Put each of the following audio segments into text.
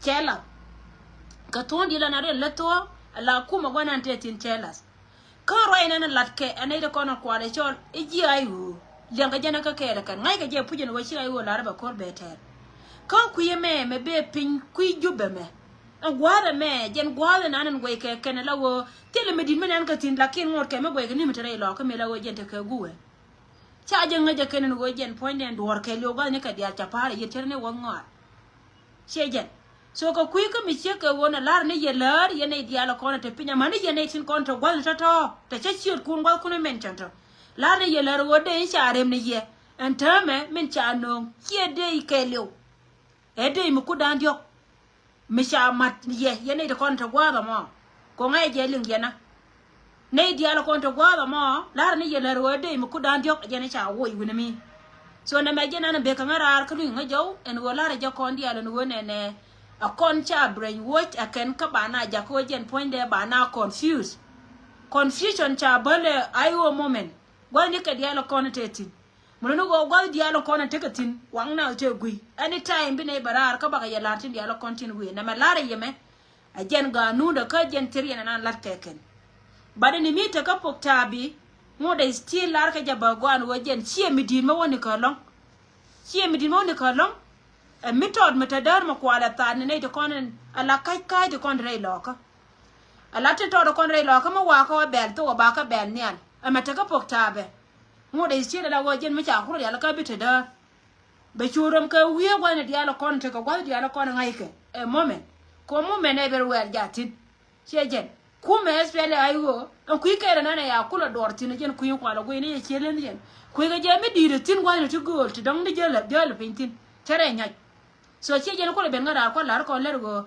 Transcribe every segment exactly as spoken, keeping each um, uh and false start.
Cɛ lath. Kɛ thuɔ̱ɔ̱ŋ di̱t la na riɛn lät thuɔ̱ɔ̱ŋ ala kumɛ gua̱n an tɛ thi̱n cɛ lath. Kä ruac nɛn lat kɛ ɛ nɛy ti kɔn ɛ kual ɛ cɔl i̱ ji̱ ay ɣöö liɛŋkɛ jɛn ɛ kä kɛɛl ɛ kɛn ŋa̱ckɛ jɛ puc ɛn ɣöö ci ay ɣöö lar ɛ bɛ ko̱r bɛ tɛɛr. Kä kui̱ ɛmɛ mɛ bee piny kui̱ Jubɛ mɛ. Ɛn gua̱a̱th ɛmɛ jɛn gua̱a̱th ɛn an ɛn guɛc kɛ kɛn ɛ la ɣöö thilɛ mi di̱t mi nɛn kɛ thi̱n lakin ŋot kɛ mi guɛc kɛ ni̱ mi te rɛy lɔɔkä mi la ɣöö jɛn te kɛ guwɛ. Ca jɛ ŋäc ɛ kɛn ɛn ɣöö jɛn puɔ̱nydɛ ɛn duɔ̱ɔ̱r kɛɛliw gua̱thni kɛ diaal ca pa̱a̱r ɛ yiet cär ni wä ŋɔaar. Ciɛ jɛn. So kɛ kui̱ kä mi ciek kɛ ɣöö nɛ la̱r ni yɛ läär yɛn nɛy diaal ɛ kɔn ɛ te piny amäni yɛn nɛy tin kɔn te gua̱thni tɔ̱tɔ̱ te cä ciötkun gua̱thkun ɛ mɛn cɔn tɔ̱. La̱r ni yɛ läär ɣöö dee in ca rem ni yɛ ɛn täämɛ min ca nööŋ ciɛ dee kɛɛliw. Ɛ dee mi kutdan diɔ̱k. Mi ca mat yɛ yɛn nɛy ti kɔn te gua̱a̱th ɛmɔ. Koŋɛ jɛ liŋ yɛn a nɛy diaal kɔn te gua̱a̱th ɛmɔ. La̱rä ni yɛ lär ɣöö dee mi kutdan diɔ̱k jɛn ca woc wi̱ni mi. So nɛmɛ jɛn an bek kä ŋä raar kä luny ŋä jɔw ɛn ɣöö la̱rä jɛ kɔn diaal ɛn ɣöö nɛnɛ. A kɔn ca brainwash a kɛn kä ba na jak ɣöö jɛn puɔ̱nydɛ ba na confuse. Confusion ca bäl ɛ ay ɣöö moment gua̱thni kɛ diaal kɔn te thi̱n. Mun ni ɣöö gua̱th diaal kɔn in tekɛ thi̱n waŋ na te gui̱. Anytime bi nɛy bɛ raar kä bakɛ yɛ la̱r tin diaal kɔn tin gui̱ nɛmɛ la̱rä yɛ mɛ. A jɛn ga̱a̱nundä kä jɛn thir yɛn anan la̱t kɛ kɛn. But ni mi tekä pok ta̱a̱ bi ŋot ɛ still la̱r kɛ jɛ bä gua̱a̱n ɣöö jɛn ciɛ mi di̱i̱t mä wäni kä lɔ̱ŋ. Ciɛ mi di̱i̱t mä wäni kä lɔ̱ŋ. Ɛ mi tɔt mi te däär mi kualɛ thaat ni nɛy ti kɔn in a la ka̱c ka̱c ti kɔn ti rɛy lɔɔkä. A la tin tɔt ti kɔn rɛy lɔɔkä mi wakä wä bɛl thok wä bakä bɛl nhial. Ɛmɛ tekä pok ta̱a̱ bɛ. Ŋot ɛ ciet ala ɣöö jɛn mi ca kur rial kä bi te däär. Bɛ cu röm kɛ wiee gua̱thni diaal kɔn tekɛ gua̱th diaal kɔn ŋa̱ckɛ ɛ moment. Kɛ moment ɛ bɛ ruɛɛl jathin. Ciɛ jɛn kumɛ ɛ thilɛ ay ɣöö ɛn kui̱ kɛɛl ɛnan ɛ ya kulɛ duɔr thi̱n ɛ jɛn kui̱ kual ɛ guiy ni yɛ ciet lɛn yɛn kui̱ kɛ jɛ mi di̱i̱t ɛ thi̱n gua̱thni ti gööl ti dɔ̱ŋ di jäl ɛ jäl ɛ piny thi̱n. Cɛ rɛy nyac. So ciɛ jɛn kulɛ ben ŋäraar kua̱r la̱r kɔn lɛr ɣöö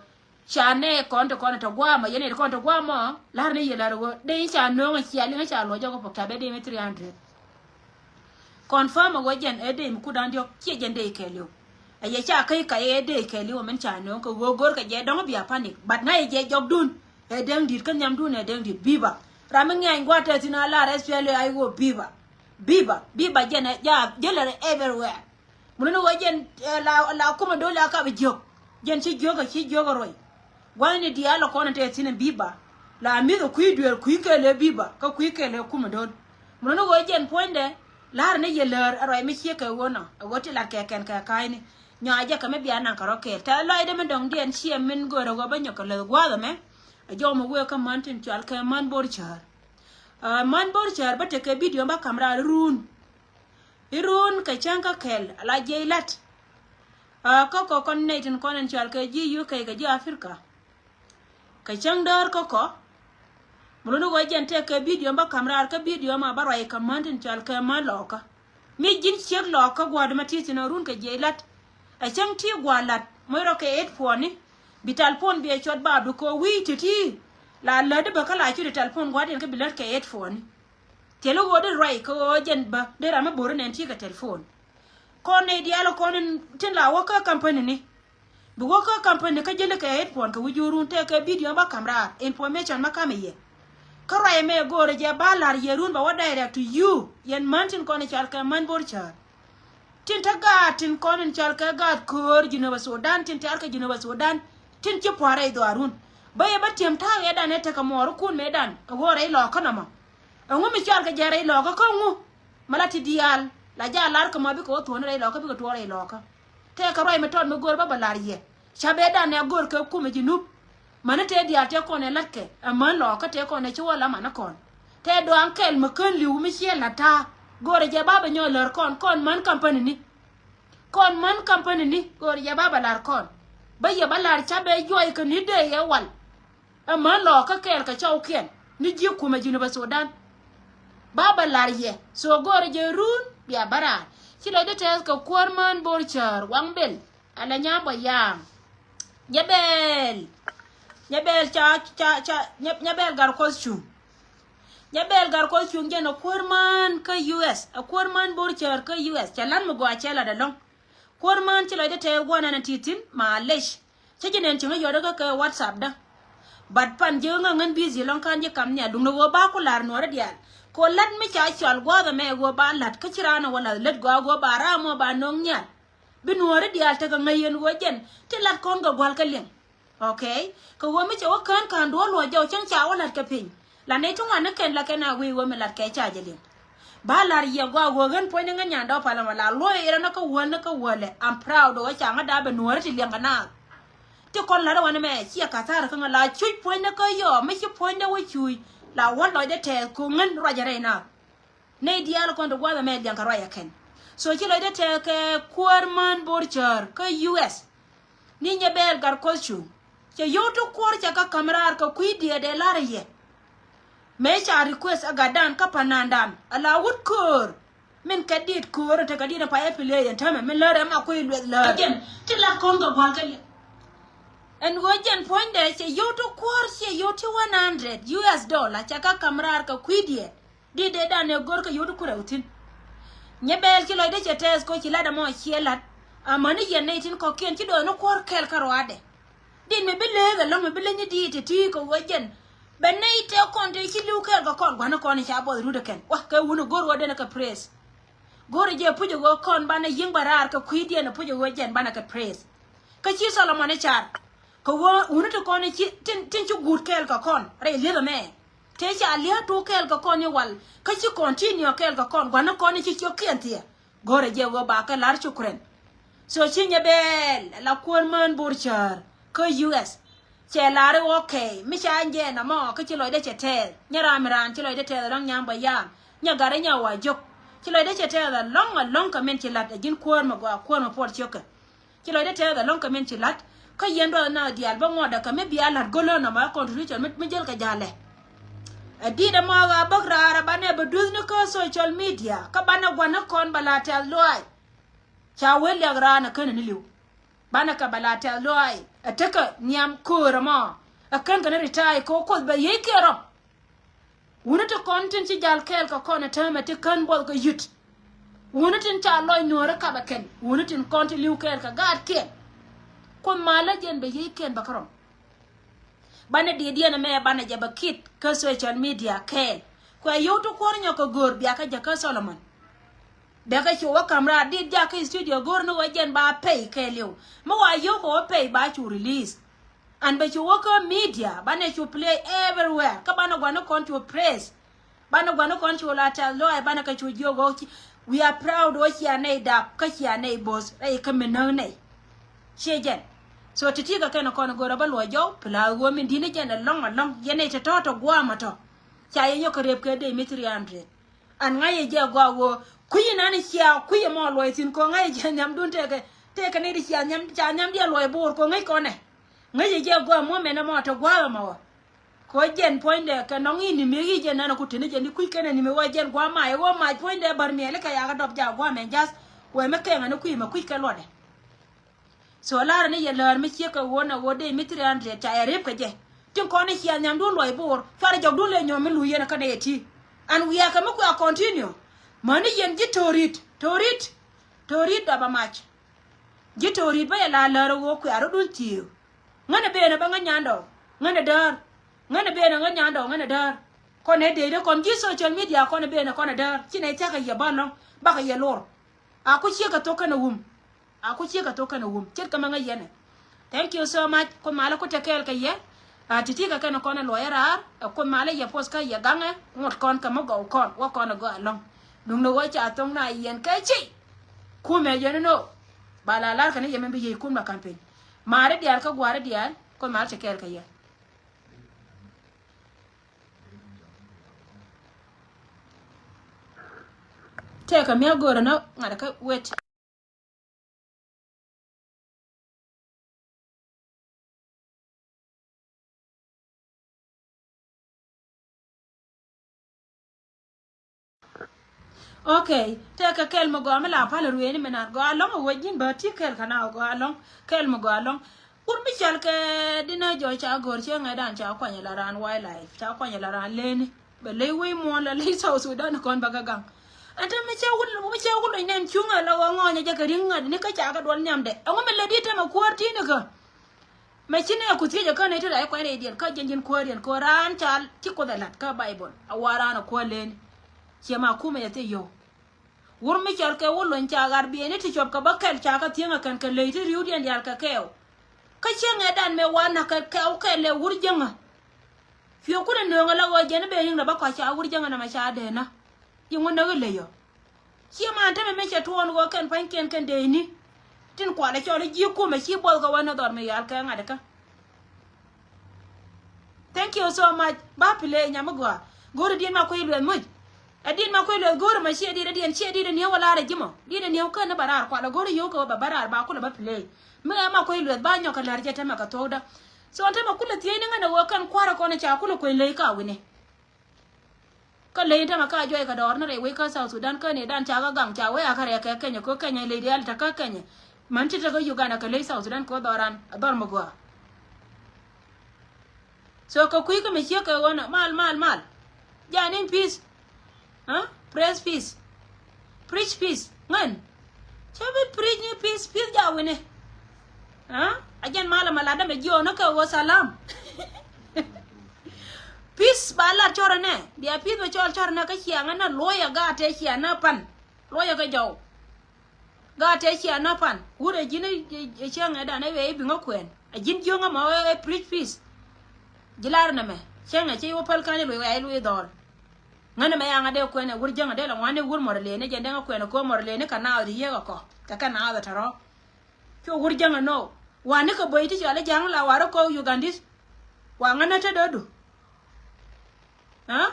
Ca nɛ kɔn ti kɔn ti guamɔ yɛn ti kɔn ti guamɔ. Lar ni yɛ lar wä dee ca nöŋ cia liŋ ca luɔc jɔk pok ta bɛ dee mi three hundred. Confirm wä jɛn ɛ dee mi kudan diɔk ciɛ jɛn dee kɛɛliw. Ɛ yɛ ca käc ka yɛ dee kɛɛliw min ca nöŋ kɛ wä gor kɛ jɛ dɔŋ bia panic but ŋa̱c jɛ jɔkdun. Ɛ dee ŋ dit kä nhiamdun ɛ dee ŋ dit biba. Ram mi ŋiany gua̱t tɛ thin a lar ɛ cuɛli a iwä biba. Biba biba jɛn ɛ ja jɛlɛ everywhere. Mun ni wä jɛn la la kumɛ dol la kap jiök. Jɛn ci jiök a ci jiök a ruɔy. Gua̱n ni diaal a kɔn a te thin a biba. La mi̱th a kui̱ dueer kui̱ kɛɛl a biba kä kui̱ kɛɛl a kumɛ dol. Mun ni wä jɛn puɔ̱nydɛ la̱r ni yɛ läär a ruɔy mi ciek kɛ wä nɔ a wä ti lat kɛ kɛn kɛ ka̱a̱cni. Nyɔ a jɛ kɛ mi bia naŋ kɛ rɔ kɛɛl tɛ lɔcdɛ mi dɔ̱ŋ diɛn ciɛ min gör a wä bä nyɔk kɛ läth gua̱a̱th ɛmɛ. A jɔw mi wee kä män tin cual kɛ män bo̱r cäär. Män bo̱r cäär bä tekɛ bidio bä ka̱m raar run. Irun kɛ cäŋ kä kɛl ala jiɛc lat. Kä kɔ kɔn nɛy tin kɔn in cual kɛ ji̱ U K kɛ ji̱ Africa. Kɛ cäŋ däär kä kɔ. Muluni wä jɛn tɛk kɛ bidio bä ka̱m raar kä bidio ma bä ruac kɛ män tin cual kɛ män lɔɔkä. Mi ji̱n ciek lɔɔkä gua̱a̱r di ma ti thin a run kɛ jiɛc lat. Ɛ cäŋ ti gua̱a̱r lat moc rɔ kɛ eight puɔni. Bi talpon bi ɛ cuɔt ba bi kɔ wi̱i̱ ti ti. La lätdi bä kä la cuti talpon gua̱a̱r diɛn kä bi lät kɛ eight puɔni. Thil i̱ ɣöö di ruac kɛ ɣöö jɛn bä di ram mi bo̱ri nɛn ti kɛ telephone. Kɔn nɛy diaal kɔn in tin la wä kä company ni. Bi wä kä company kä jäli kɛ headphone kɛ wi̱c jurun tëë kɛ bidio bä ka̱m raar information ma ka̱m i̱ yɛ. Kä ruac ɛmɛ go̱o̱rɛ jɛ ba la̱r yɛ run bɛ wä direct to you yɛn män tin kɔn i̱ cal kɛ män bo̱r cäär. Tin te gaat tin kɔn in cal kɛ gaat köör Jinubä Sudan tin tiar kɛ Jinubä Sudan tin ci pua̱a̱r rɛy dhuaarun. Bä yɛ bä tiɛm ta̱a̱ ɣɛɛdan ɛ tekɛ muɔɔrikun mëëdan ɛ ɣöö rɛy lɔɔkä nɔmɔ. Ɛŋu mi cual kɛ jɛ rɛy lɔɔkä kä ŋu? Ma la ti diaal la jaa lar kä ma bikɛ wä thuɔ̱ɔ̱ni rɛy lɔɔkä bikɛ tuɔɔk rɛy lɔɔkä. Tëëkɛ ruac mi tɔt mi go̱o̱r bä bɛ lar yɛ. Ca bɛ dan ɛ go̱o̱r kɛ kumɛ Jinub. Mäni tëë diaal tëë kɔn ɛ la̱tkɛ ɛ män lɔɔkä tëë kɔn ɛ ci wä la manikɔn. Tëë dɔaŋ kɛl mi kän li̱w mi ciɛ la̱t ta̱a̱. Go̱o̱rɛ jɛ ba bɛ nyɔk lär kɔn kɔn män kampani ni. Kɔn män kampani ni go̱o̱rɛ jɛ ba bɛ lar kɔn. Bä yɛ bä lar ca bɛ juɔc kɛ ni dee yɛ wal. Ɛ män lɔɔkä kɛɛl kɛ cɔwkiɛn ni ji̱ kumɛ Jinubä Sudan. Ba bɛ lar yɛ so go̱o̱rɛ jɛ run bia bä raar. Ci lɔcdä tɛth kɛ kuäär män bo̱r cäär waŋ bil. Ala nyam bɔ yaam. Nyabɛɛl. Nyabɛɛl ca ca ca nyabɛɛl gar kuɔth cuŋ. Nyabɛɛl gar kuɔth cuŋ jɛn ɛ kuäär män kä U S ɛ kuäär män bo̱r cäär kä U S ca lan mi gɔaa cɛ lat ɛlɔ̱ŋ. Kuäär män ci lɔcdä tɛth gua̱n ɛn ɛ ti thi̱n ma lec. Cä ji̱ nɛn cieŋä yɔtdä kä kɛ WhatsApp dä. But pan ji̱ ŋäŋ ŋän busy lɔŋ ka̱n ji̱ kam nhial duŋdɛ ɣöö ba ku la̱r nuɔɔri diaal. Kɛ ɣöö la̱t mi ca cɔal gua̱a̱th ɛmɛ ɣöö ba la̱t kä ci raan ɛ wä la̱th lät gɔaa ɣöö ba raam ɣöö ba no̱o̱ŋ nhial. Bi nuɔɔri diaal tekɛ ŋäc yɛn ɣöö jɛn ti la̱t kɔn kɛ gua̱l kä liɛŋ. Okay. Kɛ ɣöö mi cɛ wä kään ka̱n duɔ̱ɔ̱r luɔ̱c jɔw cäŋ ca wä la̱t kɛ piny. La nɛy ti ŋuan ni kɛn la kɛn a wi̱i̱ ɣöö mi la̱t kɛ ca jɛ liŋ. Ba la̱r yɛ gɔaa ɣöö ɣän puɔ̱nydɛ ŋäc nyan dɔ̱ palä mɔ la luɔ̱c irɛ ni kä wäl ni kä wälɛ. I'm proud ɣöö ca ŋä da̱a̱ bɛ nuɔ̱ɔ̱ri ti liɛŋ kɛ naath. Ti kɔn la̱t ɛ wanɛ mɛ ciɛ ka̱tha̱a̱r kä ŋä la cuc puɔ̱nydɛ kä yɔɔ mi ci puɔ̱nydɛ wä cuc la wä lɔcdɛ tɛth kɛ ɣöö ŋän ruacɛ rɛy naath. Nɛy diaal kɔn ti gua̱a̱th ɛmɛ liɛŋ kɛ ruac ɛ kɛn. So ci lɔcdɛ tɛth kɛ kuäär män bo̱r cäär kä U S. Ni nyɛ bɛɛl gat kuɔth cuŋ. Cɛ yio̱w ti kuɔr cɛ kä ka̱m raar kɛ kui̱ diɛɛt ɛ la̱r ɛ yɛ. Mëë ca request ɛ gatdan kä panandan ala wut köör. Min kɛ diet köör ɛ tekɛ diet ɛ payɛ play ɛn täämɛ min lär ɛma kui̱ lueth lär. Jɛn ti lat kɔn kɛ gua̱l kä liɛ. Ɛn ɣöö jɛn puɔ̱nydɛ cɛ yio̱w ti kuɔr cɛ yio̱w ti one hundred U S dollar cɛ kä ka̱m raar kɛ kui̱ diɛɛt. Dit dee dan ɛ go̱r kä yot kurɛ wä thi̱n. Nyɛ bɛɛl ci lɔcdä cɛ tɛth kɔ ci lat ɛmɔ ciɛ lat. Amäni yɛn nɛy tin kɔ̱kiɛn ci dɔɔni kuɔ̱r kɛl kä ruaadɛ. Dit mi bi leeth ɛlɔ̱ŋ mi bi leny i̱ diit ti ti kɛ wä jɛn. Bɛ nɛy tɛ kɔn tɛ ci li̱w kɛɛl kɛ kɔn gua̱ni kɔn i̱ ca buɔth rut ɛ kɛn wa kɛ wuni go̱r wä denɛ kɛ praise. Go̱r i̱ jɛ puc ɛ wä kɔn banɛ yi̱ŋ bɛ raar kɛ kui̱diɛn ɛ puc ɛ wä jɛn banɛ kɛ praise. Kä ci Solomon i̱ car kɛ ɣöö wuni ti kɔn i̱ ci tin, tin ci guut kɛɛl kɛ kɔn rɛy li̱eth ɛmɛ. Tëë ca li̱eth tuuk kɛɛl kɛ kɔn i̱ wal kä ci continue kɛɛl kɛ kɔn gua̱ni kɔn i̱ ci ciökiɛn thiɛ. Go̱rɛ jɛ ɣöö ba kɛ la̱r cukren. So ci nyɛ bɛɛl la kuäär män bo̱r cäär kä U S. Cɛ la̱r i̱ okay mi ca jɛɛn ɛmɔ kä ci lɔcdä cɛ tɛɛth nyɛ ram i̱ raan ci lɔcdä tɛɛth ɛlɔ̱ŋ nyam bä yaam nyɛ gat i̱ nyɛ wa jök. Ci lɔcdä cɛ tɛɛth ɛlɔ̱ŋ ɛlɔ̱ŋ kɛ min ci la̱t ɛ ji̱n kuäär mɛ gɔaa kuäär mɛ puɔl ciökɛ. Ci lɔcdä tɛth ɛlɔ̱ŋ kɛ min ci la̱t. Kä yɛn duɔth na diaal bä ŋuɔ̱t ɛ kɛ mi bia la̱t go̱lä nɔmɔ ɛ contribution mi, mi jäl kɛ ja̱lɛ. Ɛ di̱t ɛmɔ ɣaa bäk raar ɛ banɛ bɛ duth ni kä social media kä banɛ gua̱n ni kɔn bɛ la tɛth luaac. Ca wee liak raan ɛ känɛ ni li̱w. Banɛ kɛ bɛ la tɛth luaac ɛ tekɛ nhiam köör ɛmɔ. Ɛ kän kɛ ni retire kɛ ɣöö kuoth bɛ yiëë kiɛ rɔm. Wuni ti kɔn tin ci jal kɛɛl kɛ kɔn ɛ täämɛ ti kän buɔth kɛ yut. Wuni tin ca lɔc nuɔ̱ɔ̱ri kapɛ kɛn. Wuni tin kɔn ti li̱w kɛɛl kɛ gaatkiɛn. Kuoth malä jɛn bɛ yiëëkiɛn bɛ kärɔm. Banɛ diɛdiɛn ɛmɛ banɛ jɛ bɛ kit kä social media kɛɛl. Kuɛ yio̱w ti kuɔ̱r nyɔk kɛ go̱o̱r biakä jɛ kä Solomon. Bɛkɛ cu wä ka̱m raar dit jakä studio go̱o̱r ni wä jɛn ba pay kɛɛliw. Mi wa yio̱w kɛ wä pay ba cu release. An bɛ cu wä kä media banɛ cu play everywhere kä banɛ gua̱n ni kɔn cu praise. Banɛ gua̱n ni kɔn cu la tɛth lɔaac banɛ kɛ cu jiök ɣɔw ci. We are proud ɣöö cia nɛy dap kä cia nɛy bo̱th rɛy kä mi näk nɛy. Ciɛ jɛn. So ti̱ti̱ kɛ kɛn kɔn go̱rä bä luɔc jɔw pla ɣöö min di̱t ni jɛn ɛlɔ̱ŋ ɛlɔ̱ŋ yɛn nɛy te tɔ̱ te gua̱a̱m ɛ tɔ̱. Ca yɛ nyɔk kɛ rep kɛ dee mi three hundred. An ŋa̱c yɛ jɛ gɔaa ɣöö kui̱ inan i̱ cia kui̱ ɛmɔ luɔc thi̱n kɛ ŋa̱c yɛ jɛ nhiamdun tekɛ tekɛ ni di cia nhiam ca nhiamdiɛn luɔc bo̱o̱r kɛ ŋäc kɔnɛ. Ŋäc yɛ jɛ gɔaa muɔ̱mɛn ɛmɔ te gua̱a̱th ɛmɔ wä. Kɛ ɣöö jɛn puɔ̱nydɛ kɛ nɔŋ i̱ ni̱m yek i̱ jɛn nɛn ɛ ku teni jɛn i̱ kui̱ kɛnɛ ni̱m ɛ ɣöö jɛn gua̱a̱th mac ɛ ɣöö mac puɔ̱nydɛ bär miɛli kɛ yakɛ dɔp jaak gua̱a̱th mɛn ja̱th. Wee mi kɛŋɛ ni kui̱ mɛ kui̱ kɛ luɔtdɛ. So la̱rä ni yɛ läär mi ciek kɛ ɣöö nɛ ɣöö dee mi three hundred ca yɛ rep kɛ jɛ. Tin kɔn ni cia nhiamdun luɔc bo̱o̱r cuarɛ jɔkdun lɛ nyɔ̱ɔ̱m mi luc yɛn kä nɛ yɛ ti. An wiaa kɛ mi kua continue. Mäni yɛn ji̱ to̱o̱rit to̱o̱rit to̱o̱rit dɔp a mac. Ji̱ to̱o̱rit bä yɛ la läär ɣöö kua rɔ̱dun thieek. Ŋänɛ benɛ bä ŋä nyandɔ ŋänɛ däär. Ŋänɛ benɛ ŋä nyandɔ ŋänɛ däär. Kɔn ɛ dee dee kɔn ji̱ social media kɔn ɛ benɛ kɔn ɛ däär ci nɛ thia̱kɛ yɛ bä lɔ̱ŋ bakɛ yɛ lor. A ku ciek kɛ thok kɛnɛ wum. A ku ciek kɛ thok kɛnɛ wum ce̱tkɛ mɛ ŋäc yɛnɛ. Thank you so much. Kuoth malä ku te kɛɛl kɛ yɛ. A ti̱ti̱ kɛ kɛnɛ kɔn ɛ luɔyä raar ɛ kuoth malä yɛ puɔth kä yɛ gaŋɛ ŋuɔ̱t kɔn kɛ mi gɔw kɔn wä kɔn ɛ gɔaa ɛlɔ̱ŋ. Duundɛ wä ca thoŋ na yɛn kɛ ci. Kumɛ yɛn inɔ ba la lar kɛn i̱ yɛ mɛn bi yiey kum la campaign. Maari diaal kä gua̱a̱ri diaal kuoth malä te kɛɛl kɛ yɛ. Tëëkɛ mi a go̱o̱rä ni ŋa̱t kä wet. Okay, tëëkɛ kɛl mi gɔaa mi la pal ruëëni mi naan gɔaa ɛlɔ̱ŋ ɛ wec ji̱n bä ti kɛl kɛ na gɔaa ɛlɔ̱ŋ kɛl mi gɔaa ɛlɔ̱ŋ. Wut mi cɔal kɛ Dinä Jɔc ca go̱r cɛ ŋɛ̈tdan ca kuany la raan wildlife ca kuany la raan leni. Bɛ ley wec muɔ̱ɔ̱n la ley South Sudan kɔn bä kä gaŋ. Ɛn te mi cɛ wul mi cɛ wul nɛn cuŋ ɛ la wä ŋɔɔnyɛ jɛ kɛ ri̱ŋ ŋa̱t ni kä ca kɛ duɔl nhiamdɛ ɛŋu mi lät i̱ te mɛ kuäär ti̱n ikä. Mɛ ci nɛ ku thiec ɛ kä nɛy ti la i̱ kuany rɛydiɛn kä jiɛn jiɛn kuäär yɛn kɛ raan ca ci Kuoth ɛ la̱t kä Baibol a wa raan ɛ kuäär leni. Ciɛ ma kumɛ jɛ thil yio̱w. Wur mi cɔl kɛ wä lony ca ɣar bieyni ti cuɔp kɛ bä kɛl ca kɛ thieŋ ɛ kɛn kɛ ley ti ri̱wdiɛn diaal kɛ kɛɛw. Kä cieŋɛ dan mëë wanɛ kɛ kɛ wä kɛ lɛ wur jäŋä. Cuɛ kulɛ nööŋä la ɣöö jɛn i̱ ben ri̱ŋ rɛ bä kɔc ca wur jäŋä nɔmɔ ca dee nä. Ji̱ ŋun näk i̱ ley ɔ. Ciɛ man tämɛ mëë cɛ tuɔɔn ɣöö kɛn pa̱nykiɛn kɛn dee ni. Tin kualɛ cɔl i̱ ji̱ kumɛ ci buɔth kɛ wä ni dhɔr mi yal kɛ ŋa̱t ikä. Thank you so much. Ba play nyam mi gɔaa. Go̱o̱ri diɛn ma kui̱ luɛth muc. Ɛ diɛn ma kui̱ luɛth go̱o̱ri ma ciɛ diɛn ɛ diɛn ciɛ diɛn ɛ niɛw wä lar ɛ ji̱ mɔ. Diɛn ɛ niɛw kän ni ba raar kualɛ go̱o̱ri yio̱w kɛ wä ba ba raar ba kulɛ ba play. Mi ɛ ma kui̱ luɛth ba nyɔk kɛ lär jɛ tämɛ kɛ thuɔ̱kdä. So tämɛ kulɛ thiecni ŋän ɛ wä kän kua̱rä kɔn ɛ ca kulɛ kueny ley ka wi̱ni. Kä ley tämɛ ka juɔc kɛ dɔɔr ni rɛy wec kä South Sudan kä ni dan ca kä gaŋ ca wee a kä rɛɛ kɛ Kenya kä Kenya ley diaal te kä Kenya. Män ti te kä Uganda kɛ ley South Sudan kɛ dhɔran a dhɔr mi gɔaa. So kɛ kui̱ kä mi ciek kɛ ɣöö nɔ mal mal mal. Jaa niŋ peace. Huh? Press peace. Preach peace. Ŋän. Cä bi preach ni peace, peace ja wi̱ni. Huh? A jɛn malɛ ma latdä mɛ jiɔɔnä kɛ ɣöö salam. Peace ba lat cɔrɛ nɛ. Bia peace bɛ cɔl cɔrɛ nɛ kä ciaŋä nɛ luɔyɛ gaat tɛ ciaŋä pan. Luɔyɛ kɛ jɔw. Gaat tɛ ciaŋä pan. Wut ɛ ji̱n ɛ cäŋɛ dan ɛ wee i̱ biŋä kuɛn. A ji̱n jiöŋä ma ɛ preach peace. Ji̱ lar nɛmɛ cäŋɛ cä i̱ wä päl ka̱n i̱ luɔy wee i̱ luɔy dhɔl. Ŋänɛ mɛ yaŋa dee kuɛn ɛ wur jäŋä dee la ŋuan i̱ wur mɔr leni jɛn dee ŋä kuɛn ɛ ko̱ mɔr leni kɛ naath i̱ yiëk ɛ kɔ kɛ kɛ naath ɛ tɔ̱rɔ. Cu wur jäŋä nɔ. Wani kɛ böi ti cɔal i̱ ja̱ŋ la wari kɔ Ugandis. Wa ŋänä te dödu. Aa?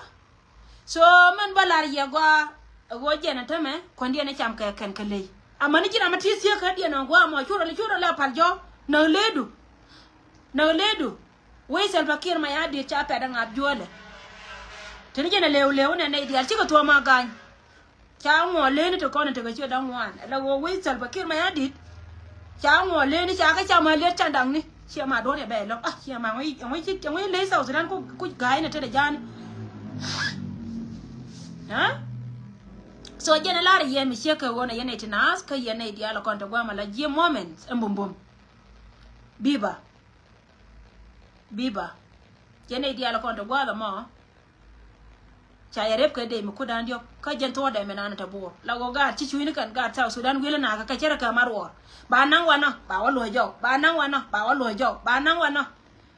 So mɛn bä lar yɛ gɔaa. Ɛ ɣöö jɛn ɛ tämɛ kuändiɛn ɛ cam kɛ kɛn kɛ ley. Amäni ji̱n amä ti thiek kä diɛn ɛ gɔaa mɔ curɛ lɛ curɛ lɛ pal jɔ̱ɔ̱k. Näk leedu. Näk leedu. Wec Salva Kiir Mayardit ca pɛt ɛ ŋa̱p juɔ̱ɔ̱lɛ. Teni jɛn ɛ lëw lëw nɛ nɛy diaal cikɛ thuɔ̱ɔ̱m a ga̱ny. Ca ŋuɔ leni ti kɔn in tekɛ ciö da̱ŋ ŋuan. Ala ɣöö wec Salva Kiir Mayardit. Ca ŋuɔ leni ca kä ca ma liet ca da̱ŋni. Ciɛ ma duɔ̱n yɛ bɛ lɔk. Ah, ciɛ ma ŋui̱, ŋui̱ ci, ŋui̱ lec South Sudan ku, ku ga̱a̱c ni tetɛ ja̱a̱ni. Aa? So jɛn ɛ lar yɛn mi ciek kɛ ɣöö nɛ yɛn nɛy ti naath kä yɛn nɛy diaal ɛ kɔn te gua̱a̱m ala jiɛ moment ɛn bumbum. Biba. Biba. Jɛn nɛy diaal ɛ kɔn te gua̱a̱th ɛmɔ. Ca yɛ rep kɛ dee mi kudan diɔk kä jɛn thuɔɔdɛ mi naan te buur la ɣöö gaat ci cucni kɛn gaat South Sudan wi̱el nakä kɛ cärɛ kɛ ma ruɔɔr. Ba naŋ wanɔ ba wä luɔ̱c jɔw ba naŋ wanɔ ba wä luɔ̱c jɔw ba naŋ wanɔ.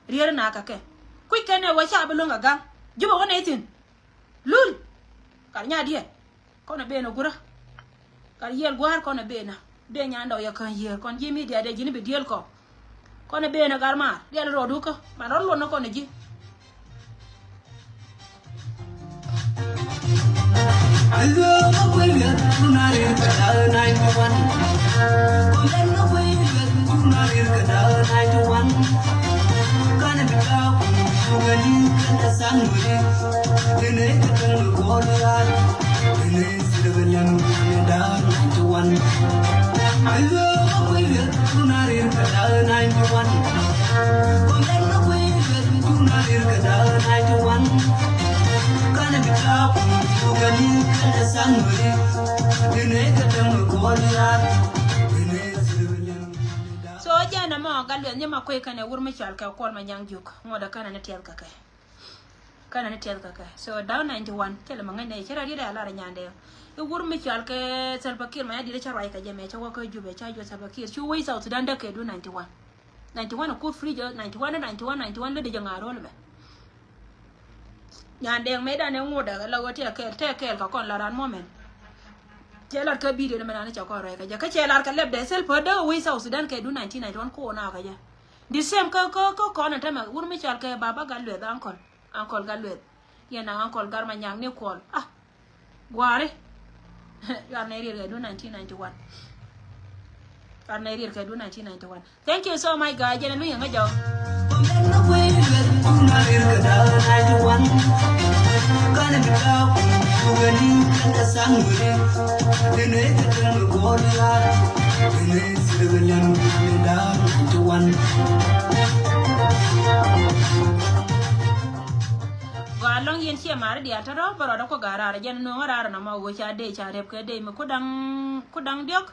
Rier nakä kɛ kuc kɛn ɛ wä ca bi luäŋ kɛ gaŋ. Jupɛ wä nɛy thi̱n. Lul. Kar nyadiɛn. Kɔn a ben a gurä. Kar yiël gua̱a̱r kɔn a ben a. Dee nyan dɔk yɛ käny yiëër kɔn ji̱ mi diaal dee ji̱n bi diël kɔ. Kɔn a ben a gar maar diaal rɔɔdu kä ban rɔɔd luɔt ni kɔn a ji̱. So jɛn ɛmɔ gat luɛth ni ma kui̱ kɛnɛ wur mi cɔal kɛ Kuɔl Manyaŋ Juk ŋuɔ̱t ɛ kɛnɛ ni tiɛth kɛ kɛ. Kɛnɛ ni tiɛth kɛ kɛ. So da̱ŋ ninety one cɛ lɛ ma ŋäc nɛ cɛ rɔ riet ɛ lar ɛ nyandɛ. I̱ wur mi cɔal kɛ Salva Kiir Mayardit cɛ ruac kɛ jɛ mɛ cɛ wä kä Jubɛ cɛ juɔth Salva Kiir cu wec South Sudan däk kɛ du ninety one. Ninety one ku free jɛ ninety one ninety one ninety one lä dee jɛ ŋa̱a̱r ro̱l mɛ. Nyandɛ mɛ dan ɛ ŋut däk ɛ la wä tɛ kɛɛl tɛ kɛɛl kɛ kɔn la ran mɔ mɛn. Cɛ lar kä video ni mɛ nan cɛ kɔn ruac kɛ jɛ kä cɛ lar kɛ lɛp dɛ thil pä däk wec South Sudan kɛ du nineteen ninety one ku wä na kɛ jɛ. The same kä kä kä kɔn ɛn tämɛ wur mi cɔal kɛ baba gat lueth uncle. Uncle gat lueth. Yɛn na uncle gar ma nyak ni kuɔl. Ah. Guari. Gar na irier kɛ du nineteen ninety one. Gar na irier kɛ du nineteen ninety one. Thank you so much guys. Jɛn a luny ɛŋä jɔk. Gɔaa lɔŋ yɛn ciɛ mari diaal tɔtɔ bä rɔɔdä kɔ ga̱a̱ raar jɛn nuɔ̱ŋä raar nɔmɔ ɣöö ca dee ca rep kɛ dee mi kudaŋ kudaŋ diɔk.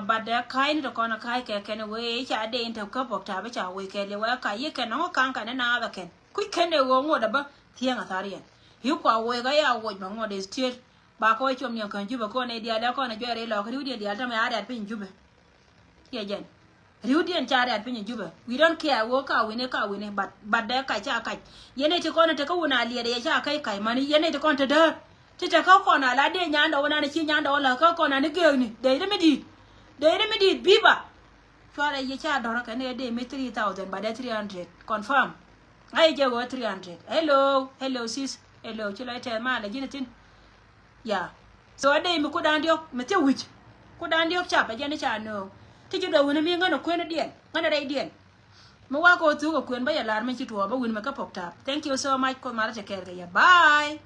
But dee ka̱a̱cni ti kɔn a ka̱a̱c kɛ kɛn wee ca dee in te kä bok ta̱a̱ bi ca wee kɛ liɛ wee ka̱a̱c yi kɛn nɔŋä ka̱a̱ŋ kɛn in naath ɛ kɛn kui̱ kɛn dee ɣöö ŋot ɛ bä thieŋ a tha̱r yɛn. I̱ kua wee kä ya woc bä ŋot is tiet. Ba kɔ cuɔm niɛn kän Jubɛ kɔn i̱ diaal ɛ kɔn i̱ juɛɛr i̱ lɔɔk ri̱wdiɛn diaal tämɛ a riat piny Jubɛ. Kiɛ jɛn. Riwdiɛn ca riat piny ɛ Jubɛ. We don't care wä ka wini ka wini, but, but dee kac ca kac. Yɛn ɛ ti kɔn ɛ te kä wun a liɛt ɛ yɛ ca kac kac mani, yɛn ɛ ti kɔn te däär. Ti te kä kɔn a la dee nyandɛ wä nan ci nyandɛ wä la kä kɔn a ni geekni. Dee ri mi di̱i̱t. Dee ri mi di̱i̱t biba. Cuarɛ yɛ ca dɔrä kɛ ni ɛ dee mi three thousand, but dee three hundred. Confirm. A yɛ jɛ wä three hundred. Hello, hello sis. Hello, ci lɔ itɛth ma lɛ ji̱n ithin. Ya. So a dee mi kudan diɔk mi thiɛ wi̱c. Kudan diɔk cap a jɛn i̱ ca nööŋ. Ti ji̱ dɔ̱ wuni mi ŋän a kueni diɛn, ŋän a rɛy diɛn. Mi wak kɛ wä thuk a kuen bä yɛ lar mi ci tuɔɔk bä wuni mi kä pok tap. Thank you so much. Kuoth malä te kɛɛl kɛ yɛ. Bye.